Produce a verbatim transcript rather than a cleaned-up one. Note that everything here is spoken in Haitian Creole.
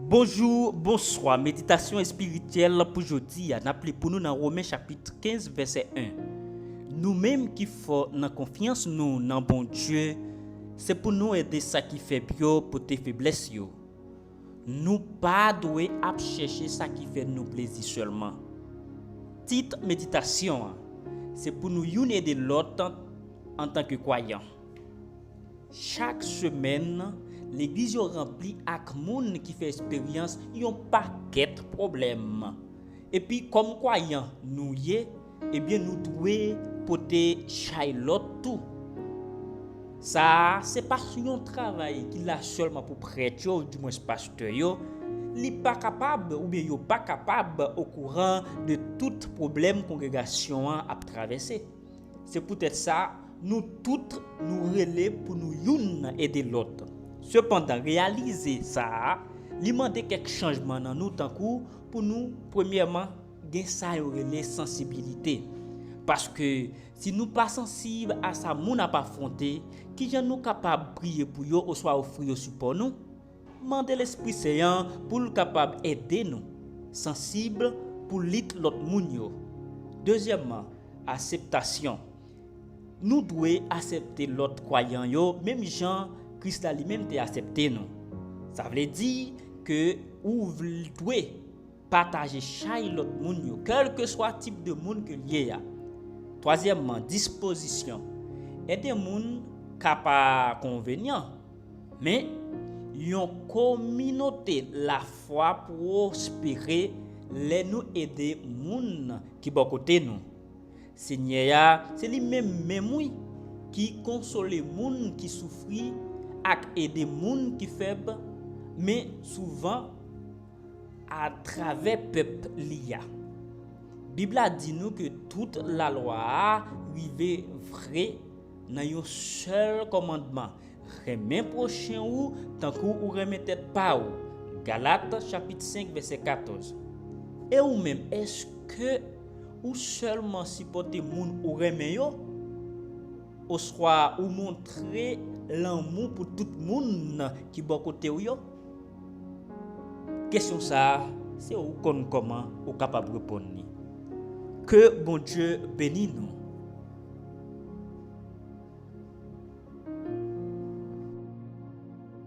Bonjou, bonswa. Meditasyon espirityèl pou jodi a, n ap li pou nou nan Women chapit kenz, vèsè en. Nou menm ki fò nan konfyans nou nan Bondye, se pou nou ede sa ki fèb yo pote feblès yo. Nou pa dwe ap chèche sa ki fè nou plezi sèlman. Tit meditasyon an, se pou nou youn ede lòt antanke kwayan. Chak semèn, legliz yo ranpli ak moun ki fè eksperyans yon pakèt pwoblèm. Epi, kòm kwayan nou ye, ebyen, nou dwe pote chay lòt tou. Sa a, se pa yon travay ki la sèlman pou prèt yo, oudimwens pastè yo. Li pa kapab, oubyen yo pa kapab, okouran de tout pwoblèm kongregasyon an ap travèse. Se poutèt sa, nou tout, nou rele pou nou youn ede lòt. Sepandan, reyalize sa a, li mande kèk chanjman nan nou, tankou pou nou, premyèman, gen sa yo rele sansibilite. Paske, si nou pa sansib a sa moun ap afwonte, kijan nou kapab priye pou yo oswa ofri yo sipò nou? Mande Lespri Sen an pou l kapab ede nou sansib pou lit lòt moun yo. Dezyèmman, akseptasyon. Nou dwe aksepte lòt kwayan yo, menm jan Kris la li menm te aksepte nou. Sa vle di ke ou vl-, dwe pataje chay lòt moun yo, kèlkeswa tip de moun ke l ye a. Twazyèmman, dispozisyon. Ede moun ka pa konvenyan, men yon kominote lafwa pwospere lè nou ede moun ki bò kote nou. Senyè a, se li menm menm, wi, ki konsole moun ki soufri ak ede moun ki fèb, men souvan atravè pèp li a. Bib la di nou ke tout lalwa a rive vre nan yon sèl kòmandman, renmen pwochen ou tankou ou renmen tèt pa ou. Galat, chapit senk, vèsè katòz. E ou menm, èske ou sèlman sipòte moun ou renmen yo? Oswa ou montre lanmou pou tout moun ki bò kote w yo? Kesyon sa a, se ou konn kòman ou kapab reponn li. Ke Bondye beni nou.